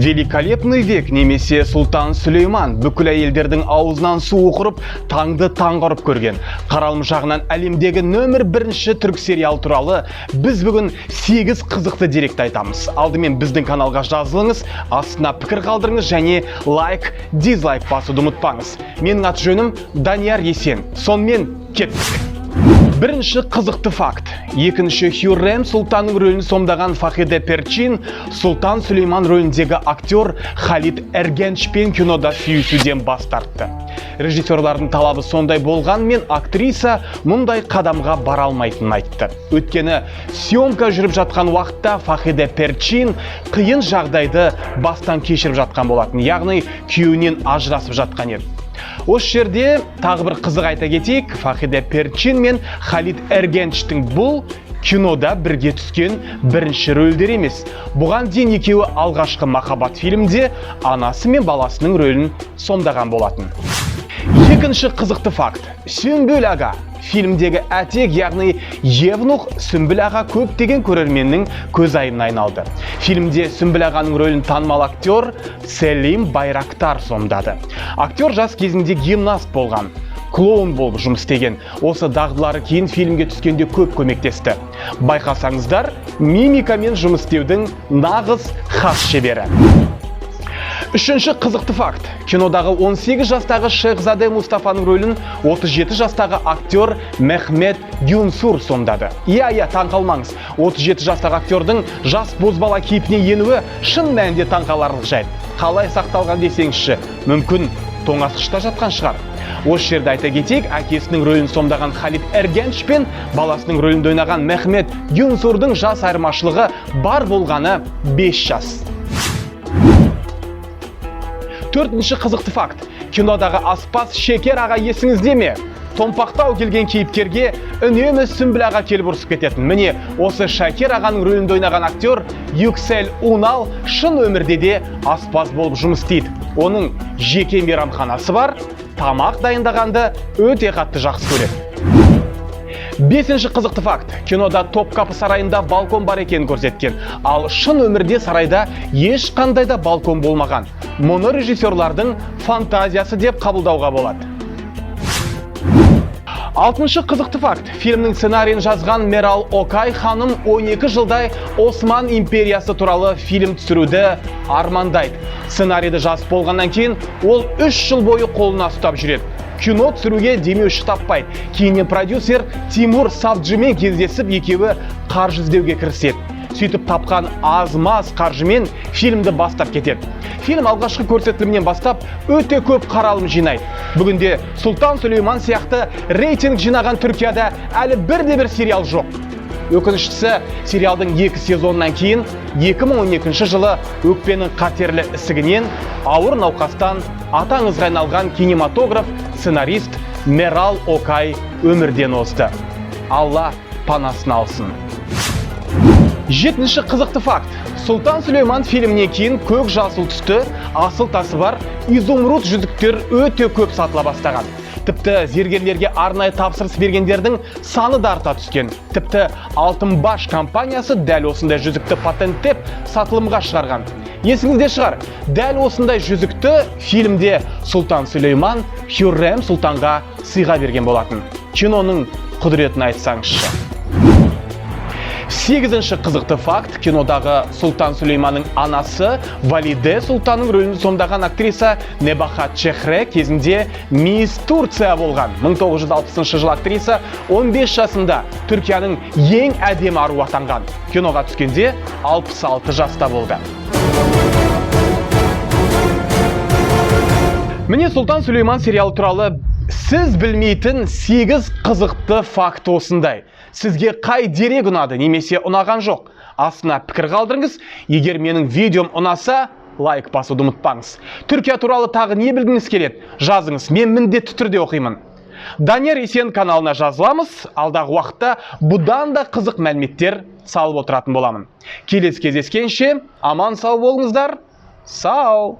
Великолепный век немесе Сұлтан Сүлейман бүкіл әйелдердің аузынан су құрып, таңды таң ұрып көрген. Қаралым жағынан әлемдегі нөмір бірінші түрік сериалы туралы біз бүгін 8 қызықты деректі айтамыз. Алдымен біздің каналға жазылыңыз, астына пікір қалдырыңыз және лайк, дизлайк басуды ұмытпаңыз. Менің аты жөнім Данияр Есен. Сонымен кеттік. Бірінші қызықты факт. Екінші Хюррем сұлтанның рөлін сомдаған Фахиде Перчин Сұлтан Сүлейман рөліндегі актер Халид Эргенчпен кинода сүйісуден бас тартты. Режиссерлардың талабы сондай болғанмен, актриса мұндай қадамға бара алмайтынын айтты. Өйткені съемка жүріп жатқан уақытта Фахиде Перчин қиын жағдайды бастан кешіріп жатқан болатын, яғни күйеуінен ажырасып жатқан еді. Осы жерде тағы бір қызық айта кетейік: Фахиде Перчин мен Халид Эргенчтің бұл кинода бірге түскен бірінші рөлдері емес. Бұған дейін екеуі «Алғашқы махаббат» фильмде анасы мен баласының рөлін сомдаған болатын. Екінші қызықты факт. Сүмбіл аға. Фильмдегі әтек, яғни евнух Сүмбіл аға көптеген көрерменнің көзайымына айналды. Фильмде Сүмбіл ағаның рөлін танымал актер Селим Байрактар сомдады. Актер жас кезінде гимнаст болған, клоун болып жұмыс істеген. Осы дағдылары кейін фильмге түскенде көп көмектесті. Байқасаңыздар, мимикамен жұмыс істеудің нағыз хас шебері. Үшінші қызықты факт. Кинодағы 18 жастағы Шехзаде Мустафаның рөлін 37 жастағы актер Мехмет Гюнсур сомдады. Иә, таң қалмаңыз. 37 жастағы актердің жас бозбала кейпіне енуі шын мәнінде таңқаларлық жайт. Қалай сақталған десеңізші, мүмкін, тоңазытқышта жатқан шығар. Осы жерде айта кетейік, әкесінің рөлін сомдаған Халид Эргенч пен баласының рөлінде ойнаған Мехмет Гюнсурдың жас айырмашылығы бар болғаны 5 жас. Төртінші қызықты факт. Кинодағы аспаз Шекер аға есіңізде ме? Томпақтау келген кейіпкерге үнемі Сүмбіл аға келіп ұрысып кететін. Міне, осы Шакер ағаның рөлінде ойнаған актер Юксел Унал шын өмірде де аспаз болып жұмыс істейді. Оның жеке мейрамханасы бар, тамақ дайындағанды өте қатты жақсы көреді. Бесінші қызықты факт. Кинода Топкапы сарайында балкон бар екенін көрсеткен. Ал шын өмірде сарайда ешқандай да балкон болмаған. Мұны режиссерлардың фантазиясы деп қабылдауға болады. Алтыншы қызықты факт. Фильмнің сценарийін жазған Мерал Окай ханым 12 жылдай Осман империясы туралы фильм түсіруді армандайды. Сценарийді жазып болғаннан кейін ол 3 жыл бойы қолына ұстап жүреді. Кино түсіруге демеуші таппайды. Кейіннен продюсер Тимур Савджимен кездесіп, екеуі қаржы іздеуге кіріседі. Сөйтіп тапқан аз-маз қаржымен фильмді бастап кетеді. Фильм алғашқы көрсетілімнен бастап өте көп қаралым жинайды. Бүгінде Сұлтан Сүлейман сияқты рейтинг жинаған Түркияда әлі бірде бір сериал жоқ. Өкініштісі, сериалдың екі сезонынан кейін 2012 жылы өкпенің қатерлі ісігінен ауыр науқастан аты аңызға айналған кинематограф, сценарист Мерал Окай өмірден озды. Алла панасын алсын. Жетінші қызықты факт. Сұлтан Сүлейман фильмінен кейін көк жасыл түсті асыл тасы бар изумруд жүзіктер өте көп сатыла бастаған. Тіпті зергерлерге арнайы тапсырыс бергендердің саны да арта түскен. Тіпті Алтынбаш компаниясы дәл осындай жүзікті патенттеп, сатылымға шығарған. Есіңізде шығар, дәл осындай жүзікті фильмде Сұлтан Сүлейман Хюррем сұлтанға сыйға берген болатын. Киноның құдіретін айтсаңызшы. Сегізінші қызықты факт. Кинодағы Сұлтан Сүлейманның анасы Валиде сұлтанның рөлін сомдаған актриса Небахат Чехре кезінде Мисс Турция болған. 1960 жылы актриса 15 жасында Түркияның ең әдемі аруы атанған. Киноға түскенде 66 жаста болды. Міне, Сұлтан Сүлейман сериалы туралы сіз білмейтін 8 қызықты факт осындай. Сізге қай дерек ұнады немесе ұнаған жоқ? Астына пікір қалдырыңыз. Егер менің видеом ұнаса, лайк басуды ұмытпаңыз. Түркия туралы тағы не білгіңіз келеді? Жазыңыз, мен міндетті түрде оқимын. Данияр Есен каналына жазыламыз. Алдағы уақытта бұдан да қызық мәліметтер салып отыратын боламын. Келесі кездескенше аман сау болыңыздар. Сау.